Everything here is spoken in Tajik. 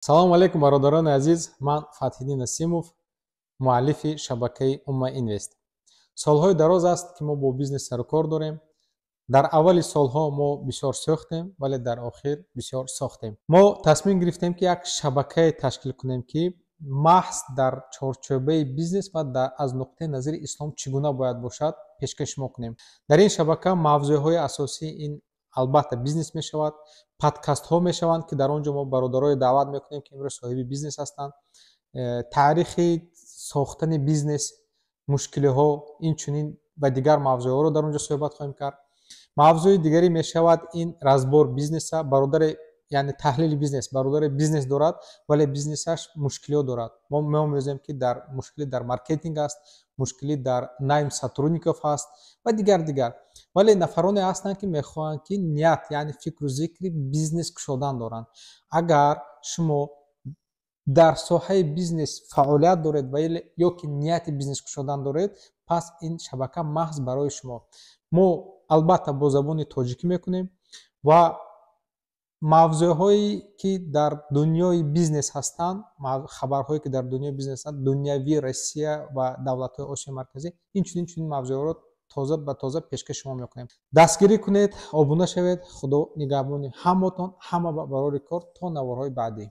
Салому алейкум, бародарони азиз. Ман Фатҳиддин Насимов, муаллифи шабакаи Умма Инвест. Солҳои дароз аст, ки мо бо бизнес сарукор дорем. Дар аввали солҳо мо бисёр сӯхтем, вале дар охир бисёр сохтем. Мо тасмим гирифтем, ки як шабакае ташкил кунем, ки маҳз дар чорчӯбаи бизнес ва аз нуқтаи назари ислом чӣ гуна бояд бошад, пешкаши шумо кунем. Дар ин шабака мавзӯъҳои асосӣ ин албатта бизнес мешавад, подкастҳо мешаванд, ки дар он ҷо мо бародарое даъват мекунем, ки имрӯз соҳиби бизнес ҳастанд, таърихи сохтани бизнес, мушкилиҳо, инчунин ва дигар мавзӯъҳоро дар он ҷо суҳбат хоҳем кард. Мавзӯи дигаре мешавад ин разбор бизнеса. Бародаре, яъне таҳлили бизнес, бародаре бизнес дорад, вале бизнесаш мушкилиҳо дорад. Мо меомӯзем, ки дар мушкилӣ дар маркетинг аст, мушкилӣ дар найм сотрудников ҳаст ва дигар дигар. Вале нафароне ҳастанд, ки мехоҳанд, ки ният, яъне фикру зикри бизнес кушодан доранд. Агар шумо дар соҳаи бизнес фаъолият доред ва ё ки нияти бизнес кушодан доред, пас ин шабака маҳз барои шумо. Мо албатта бо забони тоҷикӣ мекунем ва мавзӯъҳое, ки дар дунёи бизнес ҳастанд, хабарҳое, ки дар дунёи бизнес ҳастанд, дунявӣ, Россия ва давлатҳои Осиёи Марказӣ, инчунин чунин мавзӯъҳоро тоза ба тоза пешкаши шумо мекунем. Дастгирӣ кунед, обуна шавед. Худо нигаҳбони ҳамотон, ҳама ба барори кор. То наворҳои баъдӣ.